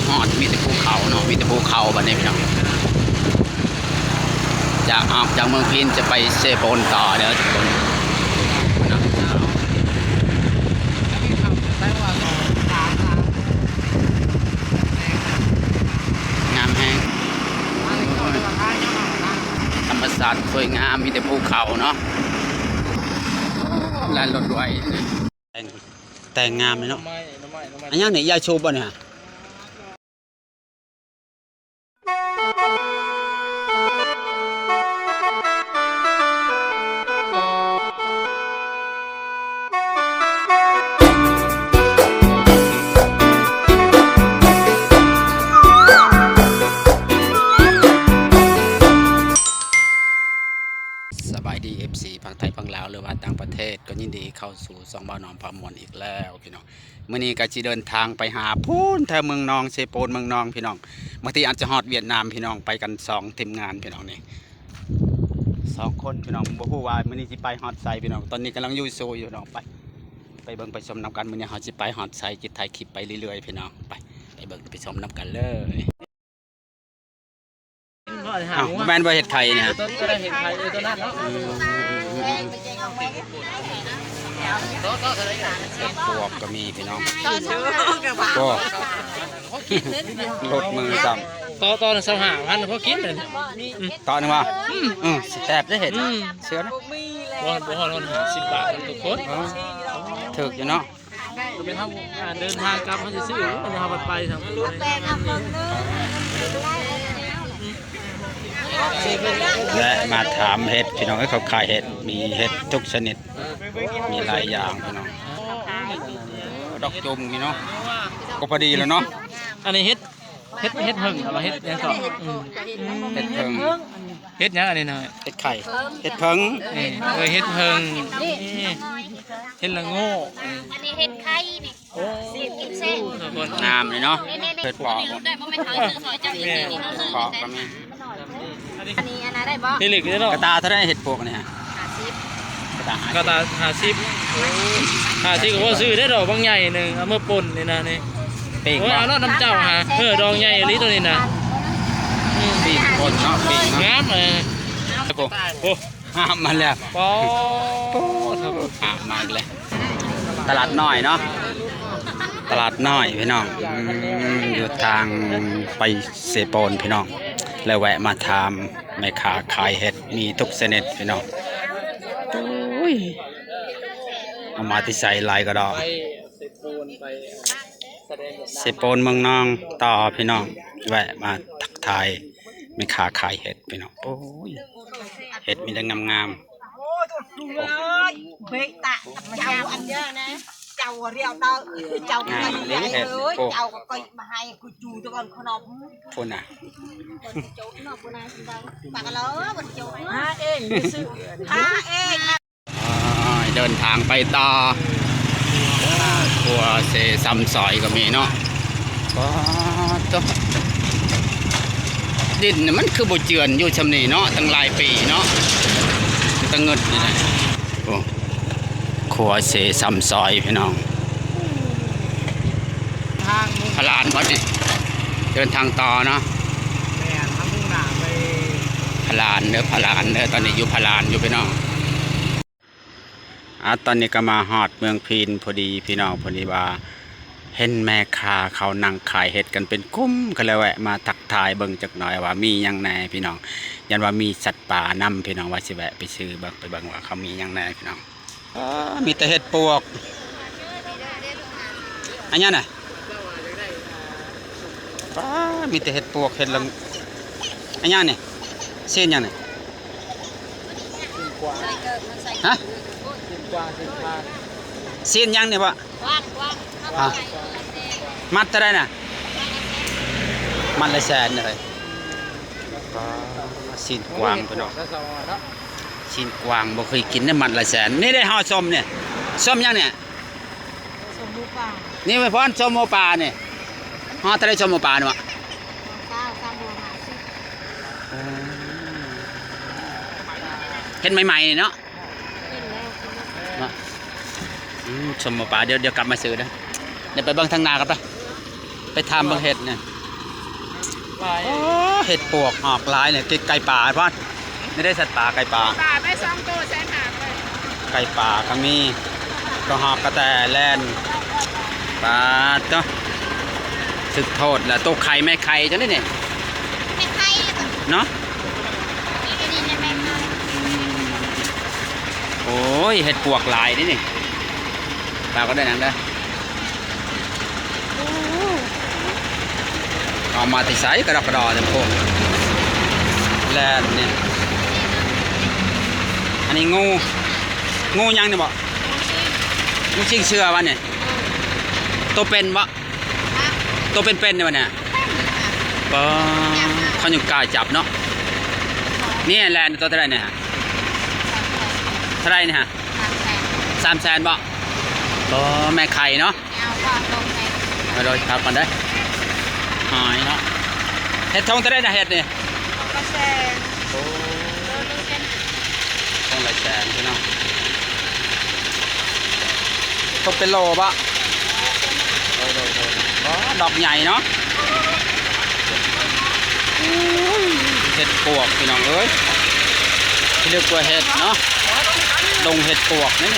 ຮອດ ມີແຕ່ພູເຂົາເນາະ ມີແຕ່ພູເຂົາບັດນີ້ພີ່ນ້ອງ. ຈາກ ອອກຈາກເມືອງພີນຈະໄປເຊໂປນຕໍ່ເດີທຸກຄົນ. ງາມແຮງ ທຳມະຊາດສວຍງາມ ມີແຕ່ພູເຂົາເນາະ ແລ່ນລົດໄວ. ແຕ່ງ ແຕ່ງງາມເລີຍເນາະ. ອັນຫຍັງນີ້ ຢາສູບບໍ່ນີ້? ສະບາຍດີ ເອັຟຊີ ຝັ່ງໄທຝັ່ງລາວ ຫຼືວ່າຕ່າງປະເທດ ກໍຍິນດີເຂົ້າສູ່ຊ່ອງບ່າວໜອມພາມ່ວນອີກແລ້ວພີ່ນ້ອງ. ມື້ນີ້ກໍຊິເດີນທາງໄປຫາພຸ້ນແຖວເມືອງນອງ ເຊໂປນເມືອງນອງພີ່ນ້ອງ. ບາງທີອາດຈະຮອດຫວຽດນາມພີ່ນ້ອງ ໄປກັນສອງທີມງານພີ່ນ້ອງນີ້ ສອງຄົນພີ່ນ້ອງ. ບໍ່ຮູ້ວ່າມື້ນີ້ຊິໄປຮອດໃສພີ່ນ້ອງ ຕອນນີ້ກຳລັງຢູ່ໂຊຢູ່ພີ່ນ້ອງ. ໄປ ໄປເບິ່ງໄປຊົມນຳກັນ ມື້ນີ້ເຮົາຊິໄປຮອດໃສ ຊິຖ່າຍຄລິບໄປເລື້ອຍໆພີ່ນ້ອງ. ໄປ ໄປເບິ່ງໄປຊົມນຳກັນເລີຍ. ອ້າວ ບໍ່ແມ່ນບໍ່ເຮັດໄຂ່ນະ ຕົວນັ້ນເນາະ ເຮັດປວກກໍມີພີ່ນ້ອງ. ໂອ້ ລົດມືຊ້ຳ ຕໍ່ ຕໍ່ຊາວຫ້າພັນ ພໍກິນເລີຍ ຕໍ່ໜຶ່ງວ່າ ອືມ ເອີ ຊິແຊບເດ້ເຮັດ ອືມ ເຊື່ອນະ ບໍ່ ບໍ່ຮອດຫ້າສິບບາດທຸກຄົນ ອໍ ຖືກຢູ່ເນາະ. ເຮົາ ອ່າ ເດີນທາງກັບ ເຮົາຊິຊື້ ເຮົາບັດໄປທາງ ແວະມາຖາມເຫັດພີ່ນ້ອງເອີຍ ເຂົາຂາຍເຫັດ ມີເຫັດທຸກຊະນິດ ມີຫຼາຍຢ່າງພີ່ນ້ອງ. ດອກຈຸ່ມນີ້ເນາະ ກໍພໍດີແລ້ວເນາະ. ອັນນີ້ເຫັດ ເຫັດ ເຫັດເຜິ້ງ ເຫັດຫຍັງເກາະ ອືມ ເຫັດເຜິ້ງ ເຫັດຫຍັງອັນນີ້ນະ? ເຫັດໄຂ່ ເຫັດເຜິ້ງ ເອີ ເອີ ເຫັດເຜິ້ງ ເຫັດລະໂງກ ອັນນີ້ເຫັດໄຂ່ນີ້ ໂອ້ ກິນແຊບ ງາມເລີຍເນາະ. ເຫັດເປາະ ເຫັດເປາະກໍມີ ອັນນີ້ອັນນັ້ນໄດ້ບໍ່? ເຫັດເຫຼັກເດ້ເນາະ. ກະຕ່າເທົ່າໃດເຫັດປວກນີ້? ຫ້າສິບ ກະຕ່າຫ້າສິບ ກະຕ່າຫ້າສິບ ໂອ້ຍ ຫ້າສິບກໍພໍຊື້ໄດ້ດອກບາງໃຫຍ່ໜຶ່ງ ເອົາມາປົ່ນນີ້ນະນີ້. ປີ້ງ ໂອ້ຍ ບໍ່? ເອົາເນາະ ນຳເຈົ້າຫາ ເອີ ດອກໃຫຍ່ອີ່ຫຼີໂຕນີ້ນະ ປີ້ງ ປົ່ນເນາະ ປີ້ງເນາະ ງາມ ເອີ ໂອ້ ຫາບມາແລ້ວ ປອດ ຫາບມາແລ້ວ. ຕະຫຼາດນ້ອຍເນາະ ຕະຫຼາດນ້ອຍພີ່ນ້ອງ ອືມ ຢູ່ທາງໄປເຊໂປນພີ່ນ້ອງ ແລ້ວແວະມາຖາມແມ່ຄ້າຂາຍເຫັດ ມີທຸກຊະນິດພີ່ນ້ອງ. ໂອ້ຍ ເອົາມາແຕ່ໃສຫຼາຍກະດອກ. ເຊໂປນເມືອງນອງຕໍ່ພີ່ນ້ອງ ແວະມາທັກທາຍແມ່ຄ້າຂາຍເຫັດພີ່ນ້ອງ. ໂອ້ຍ ເຫັດມີແຕ່ງາມໆ. ໂອ້ຍ ເບະຕະ ເຈົ້າອັນເດີນະ ເຈົ້າຮຽວເດີ ເຈົ້າ ງາມເດ້ເຫັດ ເຈົ້າກໍມາໃຫ້ກູຈູຕະກ່ອນຂະໜົມ ພຸ້ນນະ ປາກະເລີ ຫາເອງ ຫາເອງ. ໂອ້ຍ ເດີນທາງໄປຕໍ່ ຂົວເຊຊຳຊອຍກໍມີເນາະ. ປາດໂທ້ ດິນມັນຄືບໍ່ເຈື່ອນຢູ່ຊ່ຳນີ້ເນາະ ຕັ້ງຫຼາຍປີເນາະ ເປັນຕາງຶດນີ້ແຫຼະ. ໂອ້ ຂົວເຊຊຳຊອຍພີ່ນ້ອງ ທາງ ພະລານບໍ່ນີ້ ເດີນທາງຕໍ່ເນາະ. ແມ່ນ ເຮົາມຸ່ງໜ້າໄປພະລານເດີ ພະລານເດີ ຕອນນີ້ຢູ່ພະລານຢູ່ພີ່ນ້ອງ. ອາ ຕອນນີ້ກໍມາຮອດເມືອງພີນພໍດີພີ່ນ້ອງ ພໍດີວ່າເຫັນແມ່ຄ້າເຂົານັ່ງຂາຍເຫັດກັນເປັນກຸ່ມ ກໍເລີຍແວະມາທັກທາຍເບິ່ງຈັກໜ້ອຍວ່າມີຫຍັງແດ່ພີ່ນ້ອງ. ຢ້ານວ່າມີສັດປ່ານຳພີ່ນ້ອງ ວ່າຊິແວະໄປຊື້ເບິ່ງ ໄປເບິ່ງວ່າເຂົາມີຫຍັງແດ່ພີ່ນ້ອງ. ເອີ ມີແຕ່ເຫັດປວກ ອັນຫຍັງນະ? ປ້າ ມີແຕ່ເຫັດປວກ ເຫັດລະ ອັນຫຍັງນີ້? ຊີ້ນຫຍັງນີ້? ຊີ້ນກວາງ ຮະ? ຊີ້ນກວາງ ຊີ້ນຄາງ ຊີ້ນຫຍັງນີ້ວະ? ກວາງ ກວາງ ຮະ? ມັດເທົ່າໃດນະ? ມັດລະແສນເລີຍ. ປ້າ ຊີ້ນກວາງພີ່ນ້ອງ ຊີ້ນກວາງບໍ່ເຄີຍກິນເດ້ ມັດລະແສນ. ນີ້ເດ້ ຫໍ່ສົ້ມນີ້ ສົ້ມຫຍັງນີ້? ສົ້ມໝູປ່າ ນີ້ແມ່ພອນ ສົ້ມໝູປ່ານີ້ ຫໍ່ເທົ່າໃດສົ້ມໝູປ່ານີ້ວະ? ຊາວ ສາມໂລຫ້າສິບ ເອີ ເຫັດໃໝ່ໆນີ້ເນາະ ເຫັດແລ້ວ ເນາະ ອືມ ສົ້ມໝູປ່າ ດຽວ ດຽວກັບມາຊື້ເດີ ດຽວໄປເບິ່ງທາງໜ້າກັນໄປ ໄປຖາມເບິ່ງເຫັດນີ້. ໂອ້ ເຫັດປວກອອກຫຼາຍເລີຍ. ໄກ່ ໄກ່ປ່າ ພອນ ນີ້ໄດ້ສັດປ່າ ໄກ່ປ່າ ປ່າໄປສອງໂຕ ແສນຫ້າ ໄກ່ປ່າກໍມີ ກໍຮອກກະແຕແລ່ນ ປາດໂຕ ສຶກໂທດລະ ໂຕໄຂ່ແມ່ໄຂ່ຈັ່ງໃດນີ້ ແມ່ໄຂ່ເນາະ ນີ້ກໍນີ້ແມ່ໄຂ່. ໂອ້ຍ ເຫັດປວກຫຼາຍເດ້ນີ້ ປາກໍໄດ້ນັ້ນເດີ. ເອົາມາແຕ່ໃສກະດອກກະດໍແທ້ພວກ ແລ່ນນີ້. ອັນນີ້ງູ ງູຫຍັງນີ້ບໍ? ງູຊິງເຊື່ອວະນີ້? ໂຕເປັນບໍ? ໂຕເປັນໆນີ້ວະນີ້? ບໍ່ ເຂົາຍັງກ້າຈັບເນາະ. ນີ້ແລ່ນໂຕເທົ່າໃດນີ້? ເທົ່າໃດນີ້? ສາມແສນ ສາມແສນບໍ? ບໍ່ ແມ່ໄຂ່ເນາະ. ເອົາ ເອົາລົງໄປ ເອົາໂດຍ ພັກກ່ອນເດີ ຫາຍເນາະ. ເຫັດທົ່ງເທົ່າໃດນະ ເຫັດນີ້? ທົ່ງລະແສນ. ໂອ້ ທົ່ງລະແສນພີ່ນ້ອງ ຕົກເປັນໂລບໍ່? ໂດຍ ໂດຍ ໂດຍ. ອໍ ດອກໃຫຍ່ເນາະ. ໂອ້ຍ ເຫັດປວກພີ່ນ້ອງເອີຍ ພິລຶກກວ່າເຫັດເນາະ ດົງເຫັດປວກນີ້.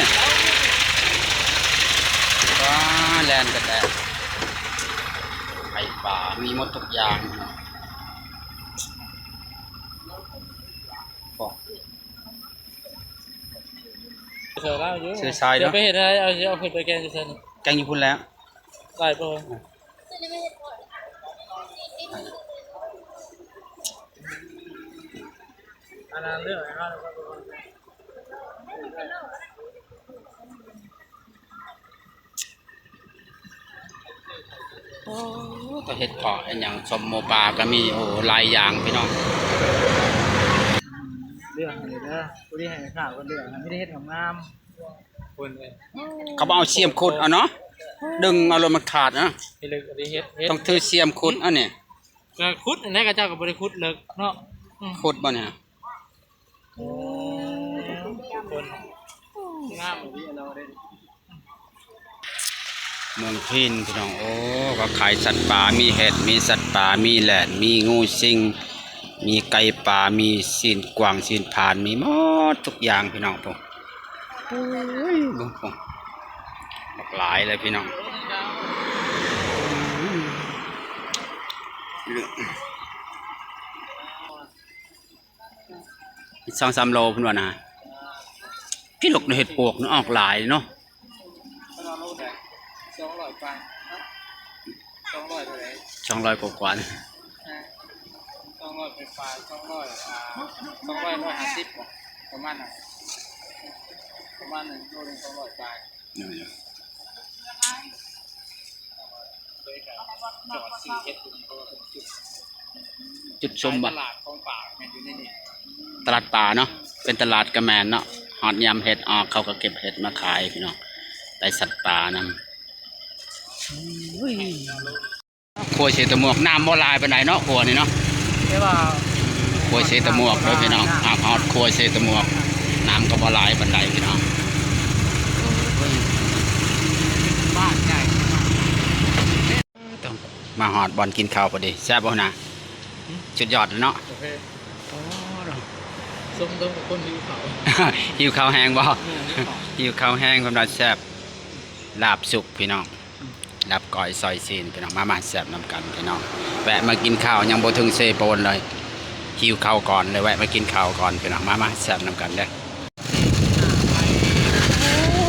ວ້າ ແລ່ນກັນແລ້ວ ໄຂ່ປາ ມີໝົດທຸກຢ່າງ. ເຊື່ອລາວຢູ່ ເຊື່ອຊາຍເນາະ. ດຽວໄປເຮັດໃຫ້ ເອົາ ເອົາຂຶ້ນໄປແກງຢູ່ໃສນີ້? ແກງຢູ່ພຸ້ນແລ້ວ ຫຼາຍບໍ່? ອັນນັ້ນເລື່ອງໃຫ້ເຮົາ ໂອ້ ກໍເຫັດເພາະເຫັດຫຍັງ ສົ້ມໝູປ່າກໍມີ. ໂອ້ ຫຼາຍຢ່າງພີ່ນ້ອງ ເລືອກໃຫ້ເດີ ຜູ້ທີ່ໃຫ້ຂ້າວເພິ່ນເລືອກ ມີແຕ່ເຫັດງາມໆ. ເຂົາບໍ່ເອົາຊຽມຂຸດເອົາເນາະ ດຶງເອົາໂລດ ມັນຂາດນະ ເຮັດເລິກ ອັນນີ້ເຮັດ ເຮັດ ຕ້ອງຖືຊຽມຂຸດເອົານີ້. ກໍຂຸດອັນໃດ ເຂົາເຈົ້າກໍບໍ່ໄດ້ຂຸດເລິກເນາະ. ອືມ ຂຸດບໍ່ນີ້? ໂອ້ ຄົນງາມອີ່ຫຼີເນາະເດ້. ເມືອງພີນພີ່ນ້ອງ ໂອ້ ກໍຂາຍສັດປ່າ ມີເຫັດ ມີສັດປ່າ ມີແລ່ນ ມີງູຊິງ ມີໄກ່ປ່າ ມີຊີ້ນກວາງ ຊີ້ນຜານ ມີໝົດທຸກຢ່າງພີ່ນ້ອງ. ໂອ້ຍ ເບິ່ງພຸ້ນ ບັກຫຼາຍເລີຍພີ່ນ້ອງ. ສອງສາມໂລພຸ້ນວ່ານະ ພີ່ນ້ອງ ເຫັດປວກນີ້ອອກຫຼາຍເນາະ. ສອງຮ້ອຍປາຍເນາະ ສອງຮ້ອຍເທົ່າໃດ? ສອງຮ້ອຍກວ່າໆ ສອງຮ້ອຍປາຍໆ ສອງຮ້ອຍ ອ່າ ສອງຮ້ອຍ ຮ້ອຍຫ້າສິບ ປະມານນັ້ນ ປະມານນັ້ນ ໂລໜຶ່ງສອງຮ້ອຍປາຍ. ຈຸດຊຸມບໍ່? ຕະຫຼາດຂອງປ່າແມ່ນຢູ່ໃນນີ້ ຕະຫຼາດປ່າເນາະ ເປັນຕະຫຼາດກະແມ່ນເນາະ. ຮອດຍາມເຫັດອອກ ເຂົາກໍເກັບເຫັດມາຂາຍພີ່ນ້ອງ ໄດ້ສັດປ່ານຳ. ໂອ້ຍ ຂົວເຊຕະໝວກ ນ້ຳບໍ່ຫຼາຍປານໃດເນາະ ຂົວນີ້ເນາະ ແຕ່ວ່າ ຂົວເຊຕະໝວກເດີພີ່ນ້ອງ. ຫາກຮອດຂົວເຊຕະໝວກ ນ້ຳກໍບໍ່ຫຼາຍປານໃດພີ່ນ້ອງ. ບ້ານໃຫຍ່ ມາຮອດບ່ອນກິນເຂົ້າພໍດີ ແຊບບໍ່ນະ? ສຸດຍອດເນາະ. ໂອ້ໂຫ ສົມກັບຄົນຫິວເຂົ້າ ຫິວເຂົ້າແຮງບໍ່? ຫິວເຂົ້າແຮງ ຄວາມດັນແຊບ ລາບສຸກພີ່ນ້ອງ ລາບກ້ອຍ ຊອຍຊີ້ນພີ່ນ້ອງ. ມາ ມາແຊບນຳກັນພີ່ນ້ອງ ແວະມາກິນເຂົ້າ ຍັງບໍ່ເຖິງເຊໂປນເລີຍ ຫິວເຂົ້າກ່ອນເລີຍ ແວະມາກິນເຂົ້າກ່ອນພີ່ນ້ອງ. ມາ ມາແຊບນຳກັນເດີ. ໂ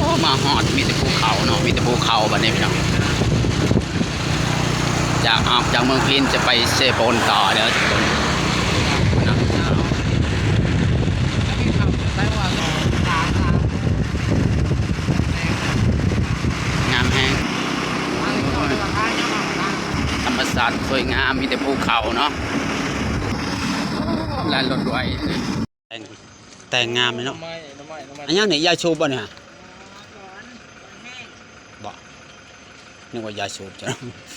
ອ້ ມາຮອດມີແຕ່ພູເຂົາເນາະ ມີແຕ່ພູເຂົາບັດນີ້ພີ່ນ້ອງ. ຈາກ ອອກຈາກເມືອງພີນຈະໄປເຊໂປນຕໍ່ເດີທຸກຄົນ. ງາມແຮງ ທຳມະຊາດສວຍງາມ ມີແຕ່ພູເຂົາເນາະ ແລ່ນລົດໄວ. ແຕ່ງ ແຕ່ງງາມເລີຍເນາະ. ໜໍ່ໄມ້ ໜໍ່ໄມ້ ໜໍ່ໄມ້ ອັນຫຍັງນີ້? ຢາສູບບໍ່ນີ້? ບໍ່ ນຶກວ່າຢາສູບຈ້ະ.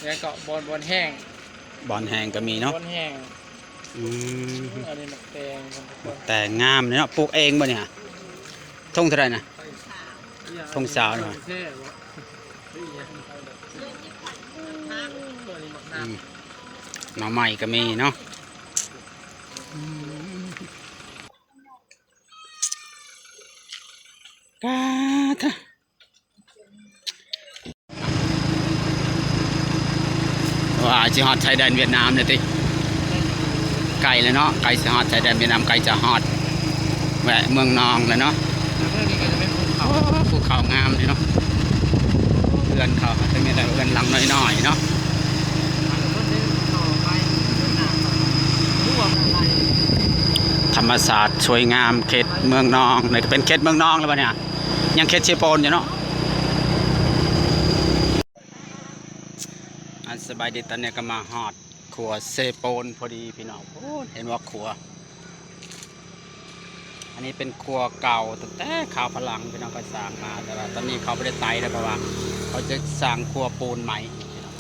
ແລ້ວກໍບ່ອນ ບ່ອນແຫ້ງ ບ່ອນແຫ້ງກໍມີເນາະ ບ່ອນແຫ້ງ. ອືມ ອັນນີ້ໝາກແຕງ ໝາກແຕງງາມເລີຍເນາະ. ປູກເອງບໍ່ນີ້? ຖົງເທົ່າໃດນະ? ຖົງຊາວເນາະ. ອືມ ໜໍ່ໄມ້ກໍມີເນາະ ອືມ ກາທະ ວ່າຊິຮອດຊາຍແດນຫວຽດນາມແລ້ວຕິ ໃກ້ແລ້ວເນາະ ໃກ້ຊິຮອດຊາຍແດນຫວຽດນາມ ໃກ້ຈະຮອດ ແວະເມືອງນອງແລ້ວເນາະ ແລ້ວເບື້ອງນີ້ກໍຈະເປັນພູເຂົາ ໂອ້ ພູເຂົາງາມເດເນາະ ເຮືອນເຂົາກໍຈະມີແຕ່ເຮືອນຫຼັງນ້ອຍໆເນາະ ທຳມະຊາດສວຍງາມ ເຂດເມືອງນອງ ນີ້ກໍເປັນເຂດເມືອງນອງແລ້ວບັດນີ້ ຍັງເຂດເຊໂປນຢູ່ເນາະ ອ່າ ສະບາຍດີ ຕອນນີ້ກໍມາຮອດຂົວເຊໂປນພໍດີພີ່ນ້ອງ ໂອ້ ເຫັນວ່າຂົວ ອັນນີ້ເປັນຂົວເກົ່າຕັ້ງແຕ່ຄາວຝຣັ່ງພີ່ນ້ອງ ເຂົາສ້າງມາ ແຕ່ວ່າຕອນນີ້ເຂົາບໍ່ໄດ້ໄຕແລ້ວ ເພາະວ່າເຂົາຈະສ້າງຂົວປູນໃໝ່ພີ່ນ້ອງ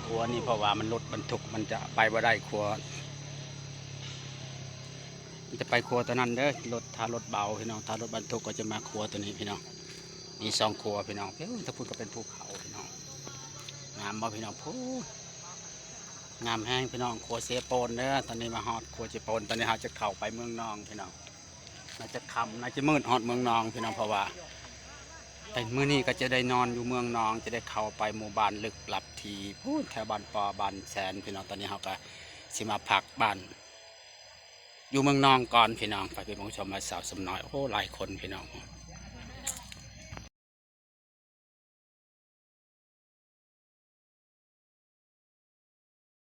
ຂົວນີ້ ເພາະວ່າມັນລົດບັນທຸກມັນຈະໄປບໍ່ໄດ້ ຂົວ ມັນຈະໄປຂົວຕົວນັ້ນເດີ ລົດ ຖ້າລົດເບົາພີ່ນ້ອງ ຖ້າລົດບັນທຸກກໍຈະມາຂົວຕົວນີ້ພີ່ນ້ອງ ມີສອງຂົວພີ່ນ້ອງ ເອີ ທາງພຸ້ນກໍເປັນພູເຂົາພີ່ນ້ອງ ງາມບໍ່ພີ່ນ້ອງ ພູ ງາມແຮງພີ່ນ້ອງ ຂົວເຊໂປນເດີ ຕອນນີ້ມາຮອດຂົວເຊໂປນ ຕອນນີ້ເຮົາຈະເຂົ້າໄປເມືອງນອງພີ່ນ້ອງ ໜ້າຈະຄ່ຳ ໜ້າຈະມືດຮອດເມືອງນອງພີ່ນ້ອງ ເພາະວ່າ ແຕ່ມື້ນີ້ກໍຈະໄດ້ນອນຢູ່ເມືອງນອງ ຈະໄດ້ເຂົ້າໄປໝູ່ບ້ານລຶກລັບທີ່ພຸ້ນ ແຖວບ້ານປໍ ບ້ານແສນພີ່ນ້ອງ ຕອນນີ້ເຮົາກໍຊິມາພັກບ້ານ ຢູ່ເມືອງນອງກ່ອນພີ່ນ້ອງ ໄປເປັນຜູ້ຊົມວ່າສາວສົມນ້ອຍ ໂອ້ ຫຼາຍຄົນພີ່ນ້ອງ